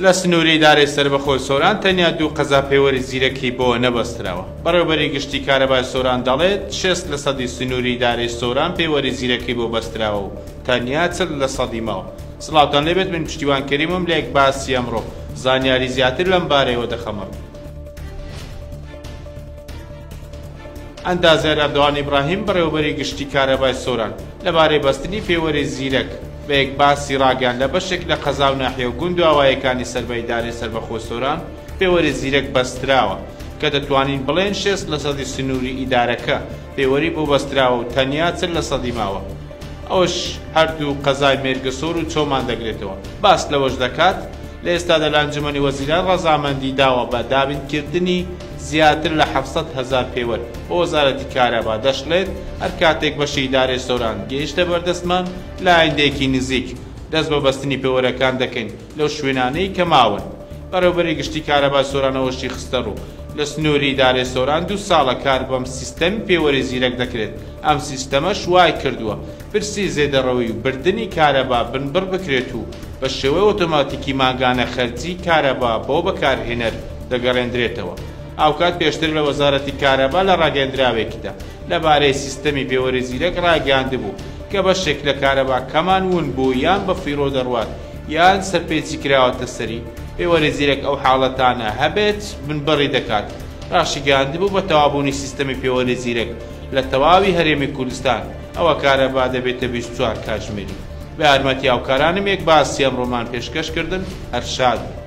لە سنووری ئیدارەی سەربەخۆی سۆران تەنیا دوو قەزا پێوەری زیرەکی بۆ نەبەستراوە. بەڕێوەبەری گشتی کارەبای سۆران دەڵێت، 60 لەسەدی سنووری ئیدارەی سۆران پێوەری زیرەکی بۆ بەستراوە و تەنیا 40 لەسەدی ماوە. سڵاوتان لێبێت من پشتیوان کەریمم لە یەک باسی ئەمڕۆ زانیاری زیاتر لەم بارەیەوە دەخەمە ڕوو. ئەندازیار ئەردۆغان ئیبراهیم بەڕێوەبەری گشتی کارەبای سۆران لەبارەی بەستنی پێوەری زیرەک بە یەک باسی ڕاگەیاند لە بەشێک لە قەزا و ناحیە و گوند و ئاواییەکانی سەر بە ئیدارەی سەربەخۆی سۆران پێوەری زیرەک بەستراوە کە دەتوانین بڵێین 60 لەسەدی سنووری ئیدارەکە پێوەری بۆ بەستراوە و تەنیا 40 لەسەدی ماوە ئەوەش هەردوو قەزای مێرگەسۆر و چۆمان دەگرێتەوە. باس لەوەش دەکات، لە ئێستادا لە ئەنجومەنی وەزیران ڕەزامەندی داوە بە دابینکردنی زیاتر لە 700 هەزار پێوەر بۆ وەزارەتی کارەبا، دەشڵێت، هەر کاتێک بەشی ئیدارەی سۆران گەیشتە بەردەستمان لە ئایندەیەکی نزیک دەست بە بەستنی پێوەرەکان دەکەین لەو شوێنانەی کە ماون. بەڕێوەبەری گشتی کارەبای سۆران ئەوەشی خستەڕوو، لە سنووری ئیدارەی سۆران دوو ساڵە کار بەم سیستەمی پێوەری زیرەک دەکرێت، ئەم سیستەمەش وایکردووە پرسی زێدەڕەوی و بردنی کارەبا بنبڕ بکرێت و بە شێوەی ئۆتۆماتیکی مانگانە خەرجی کارەبا بۆ بەکارهێنەر دەگەڕێندرێتەوە. هاوکات پێشتر لە وەزارەتی کارەبا لە ڕاگەیەندراوێکیدا لەبارەی سیستەمی پێوەری زیرەک ڕایگەیاندبوو کە بەشێک لە کارەباکەمان ون بوو یان بەفیڕۆ دەڕوات یان سەرپێچی کراوەتە سەری، پێوەری زیرەک ئەو حاڵەتانە هەبێت بنبڕی دەکات. ڕاشیگەیاندبوو بە تەواوبوونی سیستەمی پێوەری زیرەک لە تەواوی هەرێمی کوردستان ئەوە کارەبا دەبێتە 24 کاتژمێری. بە یارمەتی هاوکارانم یەک باسی ئەمڕۆمان پێشکەش کردن، هەر شاد بن.